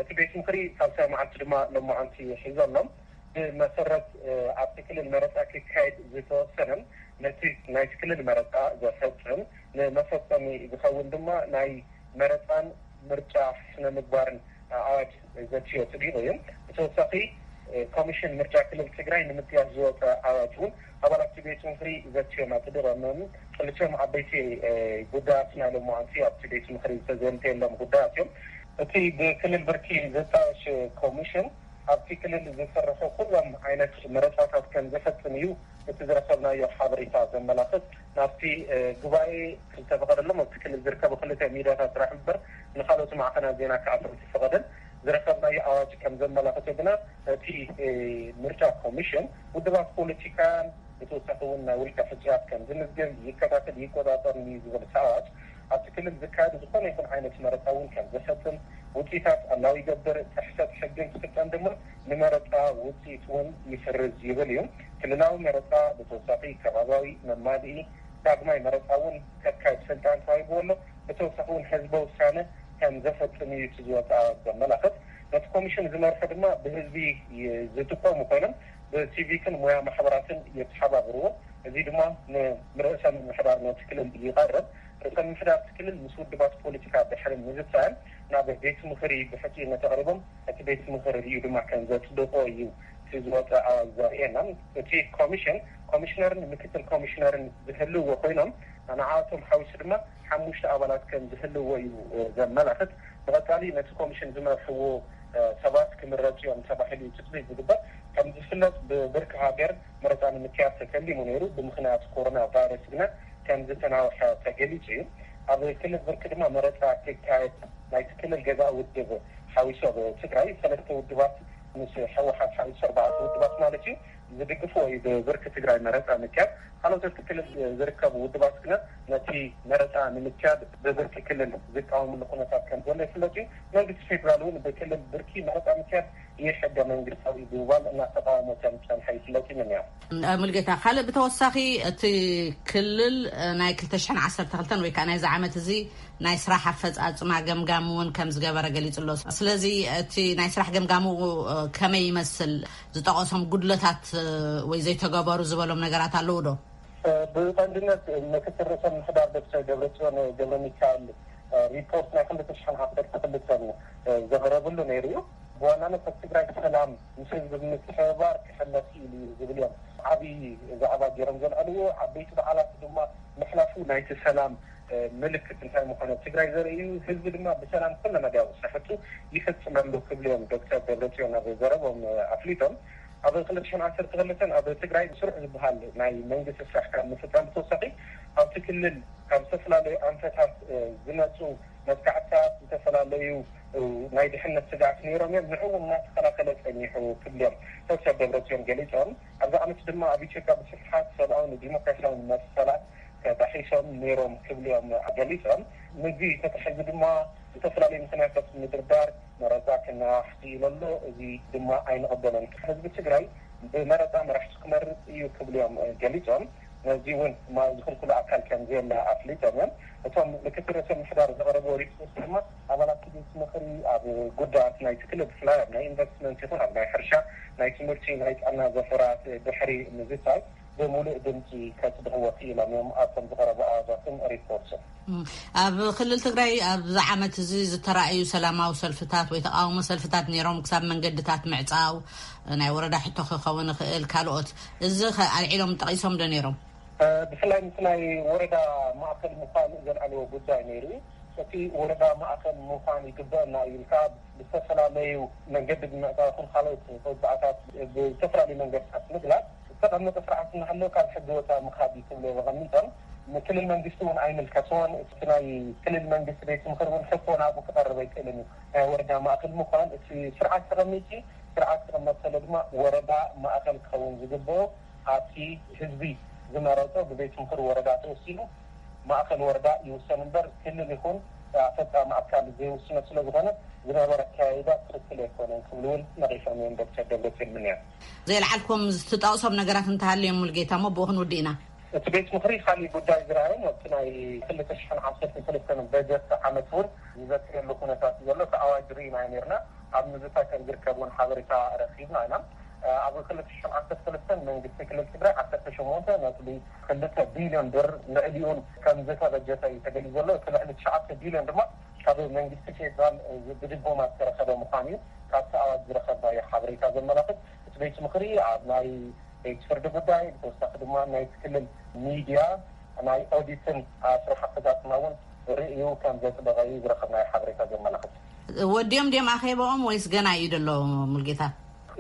እቲ ቤት ምኽሪ ሳልሳይ መዓልቲ ድማ ሎማዓንቲ ሒዙ ኣሎ። ብመሰረት፣ እ፣ ኣብቲ ክልል መረፃ ክካየድ ዝተወሰነን ነቲ ናይቲ ክልል መረፃ ዘፈፅም ንመፈፀሚ ዝኸውን ድማ ናይ መረፃን ምርጫ ስነ ምግባርን ኣዋጅ ዘትዮ ጽዲቑ እዩ። ብተወሳኺ፣ እ፣ ኮሚሽን ምርጫ ክልል ትግራይ ንምጥያሽ ዝወፀ ኣዋጅ እውን ኣባላት ቤት ምኽሪ ዘትዮማ ተደረመም ክልቲኦም ዓበይቲ፣ እ፣ ጉዳያት ናይ ሎማዓንቲ ኣብቲ ቤት ምኽሪ ዝተዘንተየሎም ጉዳያት እዮም። እቲ ብክልል ብርኪ ዝጣየሽ ኮሚሽን ኣብቲ ክልል ዝስርሑ ኩሎም ዓይነት መረፃታት ከም ዘፈፅም እዩ እቲ ዝረኸብናዮ ሓበሬታ ዘመላኽት። ናብቲ፣ እ፣ ጉባኤ ዝተፈቐደሎም ኣብቲ ክልል ዝርከቡ ክልተ ሚድያታት ጥራሕ እምበር ንኻልኦት ማዕኸናት ዜና ክኣትው ዝተፈቐደን ዝረኸብናዮ ኣዋጅ ከም ዘመላኽቶ ግና እቲ፣ እ፣ ምርጫ ኮሚሽን ውድባት ፖለቲካን ብተወሳኺ እውን ናይ ውልቀ ሕጹያት ከም ዝምዝግብ፣ ይከታተል፣ ይቆጻጸር እዩ ዝብል እቲ ኣዋጅ ኣብቲ ክልል ዝካየድ ዝኾነ ይኹን ዓይነት መረፃ እውን ከም ዘሰጥም፣ ውፅኢታት ኣላው ይገብር፣ ጥሕሰት ሕግን ክፍፀም ድማ ንመረፃ ውፅኢት እውን ይስርዝ ይብል እዩ። ክልላዊ መረፃ ብተወሳኺ ከባባዊ መማልኢ ዳግማይ መረፃ እውን ከካይድ ስልጣን ተዋሂብዎ ኣሎ። ብተወሳኺ እውን ህዝበ ውሳነ ከም ዘፈፅም እዩ እቲ ዝወፃ ዘመላኽት። ነቲ ኮሚሽን ዝመርሑ ድማ ብህዝቢ ዝጥቀሙ ኮይኖም ብሲቪክን ሙያ ማሕበራትን የተሓባብርዎ። እዚ ድማ ንርእሰ ምምሕዳር ነቲ ክልል ይቐርብ። ርእሰ ምምሕዳር እቲ ክልል ምስ ውድባት ፖለቲካ ድሕሪ ምዝታዮም ናብ ቤት ምኽሪ ብሕጽይነት ኣቕሪቦም፣ እቲ ቤት ምኽሪ ሪኡ ድማ ከም ዘጽድቆ እዩ እቲ ዝወፀ ኣዋጅ ዘርእየና። እቲ ኮሚሽን ኮሚሽነርን ምክትል ኮሚሽነርን ዝህልውዎ ኮይኖም፣ ንዓኣቶም ሓዊሱ ድማ ሓሙሽተ ኣባላት ከም ዝህልውዎ እዩ ዘመላኽት። ብቐጻሊ ነቲ ኮሚሽን ዝመርሕዎ ሰባት ክምረፁ እዮም ተባሂሉ እዩ ትፅቢት ዝግበር። ከም ዝፍለጥ ብብርኪ ሃገር መረፃ ንምክያድ ተተሊሙ ነይሩ። ብምኽንያት ኮሮና ቫይረስ ግና ከም ዝተናውሐ ተገሊፁ እዩ። ኣብ ክልል ብርኪ ድማ መረፃ ክካየድ ናይቲ ክልል ገዛኢ ውድብ ሓዊሱ ኣብ ትግራይ ሰለስተ ውድባት ምስ ህወሓት ሓዊሱ ኣርባዕተ ውድባት ማለት እዩ ዝድግፍዎ እዩ ብብርኪ ትግራይ መረፃ ምክያድ። ካልኦት ኣብቲ ክልል ዝርከቡ ውድባት ግና ነቲ መረፃ ንምክያድ ብብርኪ ክልል ዝቃወምሉ ኩነታት ከም ዘሎ ይፍለጥ እዩ። መንግስቲ ፌዴራል እውን ብክልል ብርኪ መረፃ ምክያድ ይሕገ መንግስታዊ ብምባል እናተቃወሞ ከም ዝፀንሐ ይፍለጥ እዩ። ምንያ ሙልጌታ፣ ካልእ ብተወሳኺ እቲ ክልል ናይ ክልተ ሽሕን ዓሰርተ ክልተን ወይ ከዓ ናይዚ ዓመት እዚ ናይ ስራሕ ኣፈፃፅማ ገምጋም እውን ከም ዝገበረ ገሊፁ ኣሎ። ስለዚ እቲ ናይ ስራሕ ገምጋሙ ከመይ ይመስል? ዝጠቐሶም ጉድለታት ወይ ዘይተገበሩ ዝበሎም ነገራት ኣለዉ ዶ? ብቐንድነት ምክትል ርእሰ ምምሕዳር ዶክተር ደብረፅዮን ገብረ ሚካኤል ሪፖርት ናይ ክልተ ሽሕን ዓሰርተ ክልተን ዘቕረብሉ ነይሩ እዩ። ብዋናነት ኣብ ትግራይ ሰላም ምስ ህዝቢ ብምትሕብባር ክሕለፍ ኢሉ እዩ ዝብል እዮም ዓብዪ ዛዕባ ገይሮም ዘልዓልዎ። ዓበይቲ በዓላት ድማ ምሕላፉ ናይቲ ሰላም ምልክት እንታይ ምዃኑ ኣብ ትግራይ ዘርኢ እዩ። ህዝቢ ድማ ብሰላም ኩለ መዳያዊ ስራሕቱ ይፍፅም ኣሎ ክብሉ እዮም ዶክተር ደብረፅዮን ኣብ ዘረቦም ኣፍሊጦም። ኣብ ክልተ ሽሕን ዓሰርተ ክልተን ኣብ ትግራይ ስሩዕ ዝበሃል ናይ መንግስቲ ስራሕ ካብ ምፍፃም ብተወሳኺ ኣብቲ ክልል ካብ ዝተፈላለዩ ኣንፈታት ዝመፁ መጥቃዕትታት ዝተፈላለዩ ናይ ድሕነት ስግኣት ነይሮም እዮም። ንዕኡ እናተኸላኸለ ፀኒሑ ክብሉ እዮም ዶክተር ደብረፅዮን ገሊፆም። ኣብዚ ዓመት ድማ ኣብ ኢትዮጵያ ብስፍሓት ሰብኣውን ዲሞክራሲያውን መሰላት ተጣሒሶም ነይሮም ክብሉ እዮም ገሊፆም። ምግቢ ተታሒዙ ድማ ዝተፈላለዩ ምኽንያታት ምድርዳር መረፃ ክነዋሕ ክኢሉ ኣሎ። እዚ ድማ ኣይንቕበሎን። ህዝቢ ትግራይ ብመረፃ መራሕቱ ክመርፅ እዩ ክብሉ እዮም ገሊፆም። ነዚ እውን ዝኽልክሉ ኣካል ከም ዘየለ ኣፍሊጦም እዮም። እቶም ምክትል ርእሰ ምምሕዳር ዘቕረብዎ ሪፖርት ድማ ኣባላት ቤት ምኽሪ ኣብ ጉዳያት ናይቲ ክልል ብፍላይ ኣብ ናይ ኢንቨስትመንት ይኹን ኣብ ናይ ሕርሻ፣ ናይ ትምህርቲ፣ ናይ ጥዕና ዘፈራት ድሕሪ ምዝታይ ብምሉእ ድምፂ ከፅድቕዎ ክኢሎም እዮም ኣብቶም ዝቐረቡ ኣዋጃትን ሪፖርትን። ኣብ ክልል ትግራይ ኣብዚ ዓመት እዚ ዝተራእዩ ሰላማዊ ሰልፍታት ወይ ተቃውሞ ሰልፍታት ነይሮም፣ ክሳብ መንገድታት ምዕፃው፣ ናይ ወረዳ ሕቶ ክኸውን ይኽእል፣ ካልኦት፣ እዚ ከ ኣልዒሎም ጠቒሶም ዶ ነይሮም? ብፍላይ ምስ ናይ ወረዳ ማእከል ምዃን ዘልዓልዎ ጉዳይ ነይሩ። እቲ ወረዳ ማእከል ምዃን ይግበአና እዩ ኢልካ ብዝተፈላለዩ መንገዲ ብምዕፃው ይኹን ካልኦት ተወዳእታት ብዝተፈላለዩ መንገድታት ምግላፅ ዝተቐመጠ ስርዓት እናሃለወ ካብ ሕጊ ወፃኢ ምኻድ እዩ ክብሉ ኣቐሚጦም። ንክልል መንግስቲ እውን ኣይምልከትዎን። እቲ ናይ ክልል መንግስቲ ቤት ምኽሪ እውን ሕቶ ናብኡ ክቐርብ ኣይክእልን እዩ። ናይ ወረዳ ማእከል ምዃን እቲ ስርዓት ተቐሚጡ፣ ስርዓት ክቕመጥ ከሎ ድማ ወረዳ ማእከል ክኸውን ዝግብኦ ኣብቲ ህዝቢ ዝመረፆ ብቤት ምኽሪ ወረዳ ተወሲኑ ማእከል ወረዳ ይውሰን እምበር ክልል ይኹን ኣፈፃሚ ኣካል ዘይውስኖ ስለዝኾነ ዝነበረ ኣካያይዳ ትኽክል ኣይኮነን ክብሉ እውን ነቒፎም እዮም ዶክተር ደብረፅዮን ምንያት። ዘየልዓልኩም ዝትጠቕሶም ነገራት እንተሃልዮም ሙልጌታ እሞ ብኡ ክንውድእ ኢና። እቲ ቤት ምኽሪ ካሊእ ጉዳይ ዝረኣዮም ኣብቲ ናይ ክልተ ሽሕን ዓሰርተ ክልተን በጀት ዓመት እውን ዝበፅሐሉ ኩነታት ዘሎ እቲ ኣዋጅ ርኢና ነርና። ኣብ ምዝታይ ከም ዝርከብ እውን ሓበሬታ ረኺብና ኢና። ኣብ ክልተ ሽሕን ዓሰርተ ክልተን መንግስቲ ክልል ትግራይ ዓሰርተ ሸሞንተ ነጥቢ ክልተ ቢልዮን ብር ልዕሊኡን ከም ዝተበጀተ እዩ ተገሊጹ ዘሎ። እቲ ልዕሊ ትሽዓተ ቢልዮን ድማ ካብ መንግስቲ ፌዴራል ብድጎማ ዝተረኸበ ምዃኑ እዩ ካብቲ ኣዋጅ ዝረኸብናዮ ሓበሬታ ዘመላኽት። እቲ ቤት ምኽሪ ኣብ ናይ ቤት ፍርዲ ጉዳይ ብተወሳኺ ድማ ናይቲ ክልል ሚድያ ናይ ኦዲትን ስራሕ ኣፈፃፅማ እውን ርእዩ ከም ዘፅደቐ እዩ ዝረኸብናዮ ሓበሬታ ዘመላኽት። ወዲኦም ድዮም ኣኼባኦም ወይስ ገና እዩ ዘሎ? ሙልጌታ፣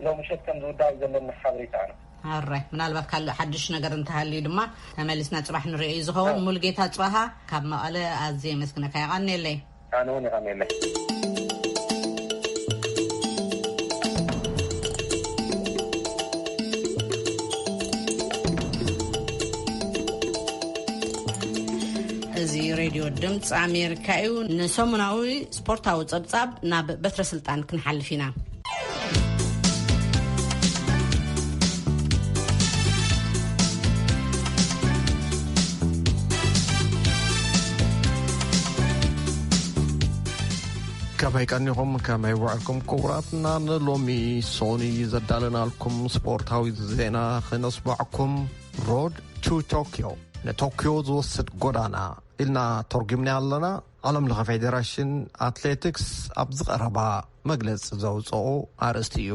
ሎምሸት ከም ዝውዳእ እዩ ዘለኒ ሓበሬታ። ኣነ ኣራይ ምናልባት ካልእ ሓድሽ ነገር እንተሃልዩ ድማ ተመሊስና ፅባሕ ንሪኦ እዩ ዝኸውን። ሙልጌታ ፅባሃ ካብ መቐለ ኣዝየ የመስግነካ። የቐንየለይ። ኣነ እውን የቐንየለይ። እዚ ሬድዮ ድምፂ ኣሜሪካ እዩ። ንሰሙናዊ ስፖርታዊ ጸብጻብ ናብ በትረ ስልጣን ክንሓልፍ ኢና። ከመይ ቀኒኹም፣ ከመይ ውዕልኩም ክቡራትና? ንሎሚ ሶኒ ዘዳለናልኩም ስፖርታዊ ዜና ክነስማዕኩም። ሮድ ቱ ቶክዮ፣ ንቶክዮ ዝወስድ ጎዳና ኢልና ተርጉምና ኣለና። ዓለም ለኸ ፌዴሬሽን ኣትሌቲክስ ኣብ ዝቐረባ መግለጺ ዘውፅኦ ኣርእስቲ እዩ።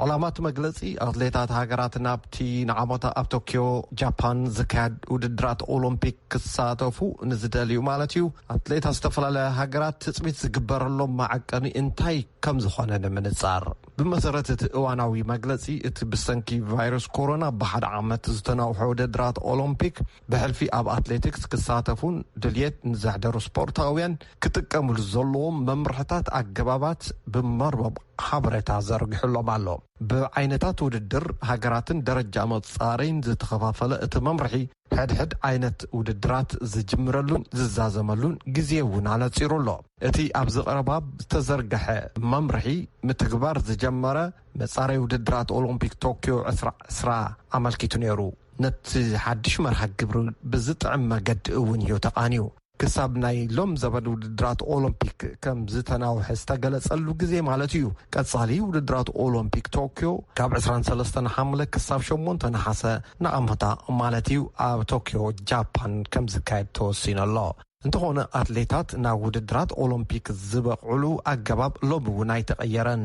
ዕላማ እቲ መግለጺ ኣትሌታት ሃገራት ናብቲ ንዓመታ ኣብ ቶክዮ ጃፓን ዝካየድ ውድድራት ኦሎምፒክ ክሳተፉ ንዝደልዩ ማለት እዩ። ኣትሌታት ዝተፈላለያ ሃገራት ትጽቢት ዝግበረሎም መዐቀኒ እንታይ ከም ዝኾነ ንምንጻር። ብመሰረት እቲ እዋናዊ መግለጺ፣ እቲ ብሰንኪ ቫይረስ ኮሮና ብሓደ ዓመት ዝተናውሐ ውድድራት ኦሎምፒክ ብሕልፊ ኣብ ኣትሌቲክስ ክሳተፉን ድልየት ንዘሕደሩ ስፖርታውያን ክጥቀምሉ ዘለዎም መምርሕታት ኣገባባት ብመርበብ ሓበሬታ ዘርጊሑሎም ኣሎ። ብዓይነታት ውድድር፣ ሃገራትን ደረጃ መጻረይን ዝተኸፋፈለ እቲ መምርሒ፣ ሕድሕድ ዓይነት ውድድራት ዝጅምረሉን ዝዛዘመሉን ግዜ እውን ኣነጺሩ ኣሎ። እቲ ኣብዚ ቀረባ ዝተዘርግሐ መምርሒ ምትግባር ዝጀመረ መጻረይ ውድድራት ኦሎምፒክ ቶክዮ ዕስራ ዕስራ ኣመልኪቱ ነይሩ። ነቲ ሓድሽ መርሃ ግብሪ ብዝጥዕም መገዲ እውን እዩ ተቓንዩ። ክሳብ ናይ ሎም ዘበን ውድድራት ኦሎምፒክ ከም ዝተናውሐ ዝተገለጸሉ ግዜ ማለት እዩ። ቀጻሊ ውድድራት ኦሎምፒክ ቶክዮ ካብ ዕስራን ሰለስተን ሓምለ ክሳብ ሸሞንተ ነሓሰ ንዓመታ ማለት እዩ ኣብ ቶክዮ ጃፓን ከም ዝካየድ ተወሲኑ ኣሎ። እንተኾነ ኣትሌታት ናብ ውድድራት ኦሎምፒክ ዝበቕዕሉ ኣገባብ ሎሚ እውን ኣይተቐየረን።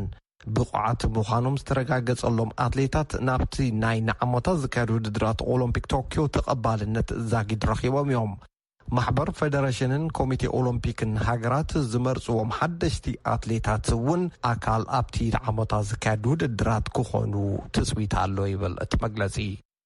ብቑዓት ምዃኖም ዝተረጋገጸሎም ኣትሌታት ናብቲ ናይ ንዓመታ ዝካየድ ውድድራት ኦሎምፒክ ቶክዮ ተቐባልነት ዛጊድ ረኺቦም እዮም። ማሕበር ፌደሬሽንን ኮሚቴ ኦሎምፒክን ሃገራት ዝመርጽዎም ሓደሽቲ ኣትሌታት እውን ኣካል ኣብቲ ንዓመታ ዝካየድ ውድድራት ክኾኑ ትጽቢት ኣሎ ይብል እቲ መግለጺ።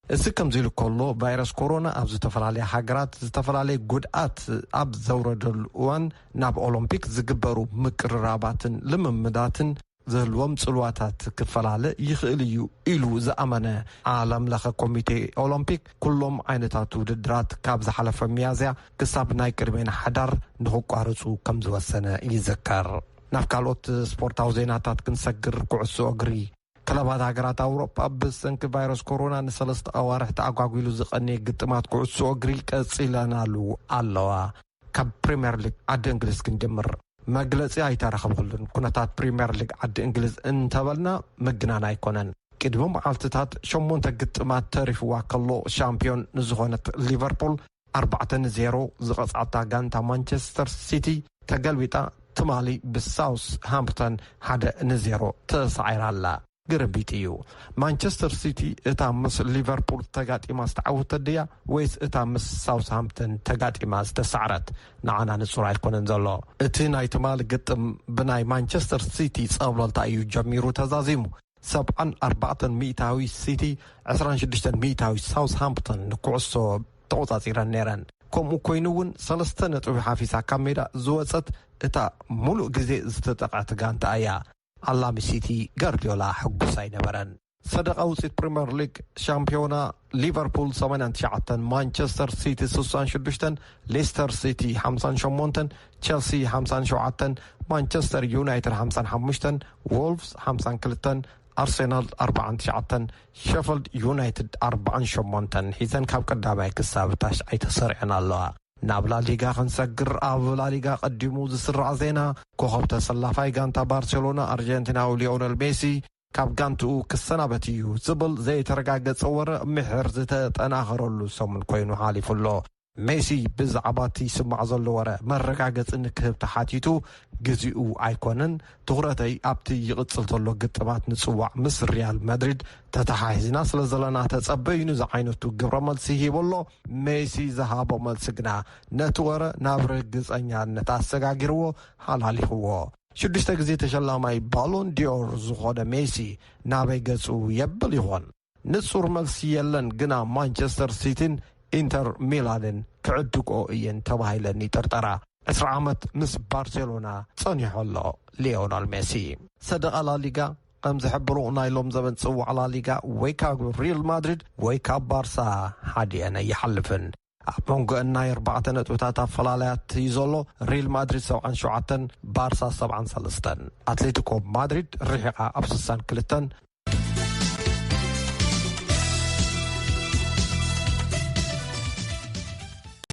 እዚ ከምዚ ኢሉ ከሎ፣ ቫይረስ ኮሮና ኣብ ዝተፈላለያ ሃገራት ዝተፈላለየ ጉድኣት ኣብ ዘውረደሉ እዋን፣ ናብ ኦሎምፒክ ዝግበሩ ምቅርራባትን ልምምዳትን ዝህልዎም ጽልዋታት ክፈላለ ይኽእል እዩ ኢሉ ዝኣመነ ዓለም ለኸ ኮሚቴ ኦሎምፒክ፣ ኩሎም ዓይነታት ውድድራት ካብ ዝሓለፈ ሚያዝያ ክሳብ ናይ ቅድሜና ሓዳር ንኽቋርጹ ከም ዝወሰነ ይዝከር። ናብ ካልኦት ስፖርታዊ ዜናታት ክንሰግር፣ ኩዕሶ እግሪ። ክለባት ሃገራት ኣውሮጳ ብሰንኪ ቫይረስ ኮሮና ንሰለስተ ኣዋርሕ ተኣጓጒሉ ዝቐነየ ግጥማት ኩዕሶ እግሪ ቀጺለናሉ ኣለዋ። ካብ ፕሪምየር ሊግ ዓዲ እንግሊዝ ክንጀምር። መግለጺ ኣይተረኸበሉን ኩነታት ፕሪምየር ሊግ ዓዲ እንግሊዝ እንተበልና ምግናን ኣይኮነን። ቅድሚ መዓልትታት ሸሞንተ ግጥማት ተሪፍዋ ከሎ፣ ሻምፒዮን ንዝኾነት ሊቨርፑል ኣርባዕተ ንዜሮ ዝቐጽዓታ ጋንታ ማንቸስተር ሲቲ ተገልቢጣ፣ ትማሊ ብሳውስ ሃምፕተን ሓደ ንዜሮ ተሳዒራ ኣላ። ግርምቢጥ እዩ። ማንቸስተር ሲቲ እታ ምስ ሊቨርፑል ተጋጢማ ዝተዓወተት ድያ፣ ወይስ እታ ምስ ሳውስሃምፕተን ተጋጢማ ዝተሳዕረት? ንዓና ንጹር ኣይኮነን ዘሎ። እቲ ናይ ትማሊ ግጥም ብናይ ማንቸስተር ሲቲ ጸብለልታ እዩ ጀሚሩ ተዛዚሙ። ሰብዓን ኣርባዕተን ሚእታዊ ሲቲ፣ ዕስራን ሽዱሽተን ሚእታዊ ሳውስሃምፕተን ንኩዕሶ ተቖጻጺረን ነይረን። ከምኡ ኮይኑ እውን ሰለስተ ነጥቢ ሓፊሳ ካብ ሜዳ ዝወጸት እታ ሙሉእ ግዜ ዝተጠቕዐት ጋንታ እያ። ኣላሚ ሲቲ ጋርዲዮላ ሕጉስ ኣይነበረን። ሰደቓ ውፅኢት ፕሪምየር ሊግ ሻምፒዮና፣ ሊቨርፑል ሰማንያን ትሽዓተን፣ ማንቸስተር ሲቲ ስሳን ሽዱሽተን፣ ሌስተር ሲቲ ሓምሳን ሸሞንተን፣ ቸልሲ ሓምሳን ሸውዓተን፣ ማንቸስተር ዩናይትድ ሓምሳን ሓሙሽተን፣ ዎልቭስ ሓምሳን ክልተን፣ ኣርሴናል ኣርባዓን ትሽዓተን፣ ሸፈልድ ዩናይትድ ኣርባዓን ሸሞንተን ሒዘን ካብ ቀዳማይ ክሳብ ታሽዓይ ተሰሪዐን ኣለዋ። ናብ ላሊጋ ክንሰግር፣ ኣብ ላሊጋ ቀዲሙ ዝስራዕ ዜና፣ ኮኸብ ተሰላፋይ ጋንታ ባርሴሎና ኣርጀንቲናዊ ሊዮነል ሜሲ ካብ ጋንትኡ ክሰናበት እዩ ዝብል ዘይተረጋገጸ ወረ ምሕር ዝተጠናኸረሉ ሰሙን ኮይኑ ሓሊፉ ኣሎ። ሜሲ ብዛዕባ እቲ ይስማዕ ዘሎ ወረ መረጋገጺ ንክህብ ተሓቲቱ፣ "ግዜኡ ኣይኮነን፣ ትኹረተይ ኣብቲ ይቕጽል ዘሎ ግጥማት ንጽዋዕ ምስ ሪያል ማድሪድ ተተሓሒዝና ስለ ዘለና ተጸበዩኒ" ዝዓይነቱ ግብረ መልሲ ሂቡ ኣሎ። ሜሲ ዝሃቦ መልሲ ግና ነቲ ወረ ናብ ርግጸኛነት ኣሰጋጊርዎ፣ ሓላሊኽዎ። ሽዱሽተ ግዜ ተሸላማይ ባሎን ዲዮር ዝኾነ ሜሲ ናበይ ገጹ የብል ይኾን? ንጹር መልሲ የለን፣ ግና ማንቸስተር ሲቲን ኢንተር ሚላንን ክዕድግኦ እየን ተባሂለን ይጥርጠራ። ዕስራ ዓመት ምስ ባርሴሎና ጸኒሑ ኣሎ ሊዮናል ሜሲ። ሰደቓ ላሊጋ ከም ዝሕብሮ፣ ናይ ሎም ዘበን ጽዋዕ ላሊጋ ወይ ካብ ሪል ማድሪድ ወይ ካብ ባርሳ ሓዲአን ኣይሓልፍን። ኣብ መንጎ ናይ ኣርባዕተ ነጥብታት ኣፈላላያት እዩ ዘሎ። ሪል ማድሪድ ሰብዓን ሸውዓተን፣ ባርሳ ሰብዓን ሰለስተን። ኣትሌቲኮ ማድሪድ ርሒቓ ኣብ ስሳን ክልተን፣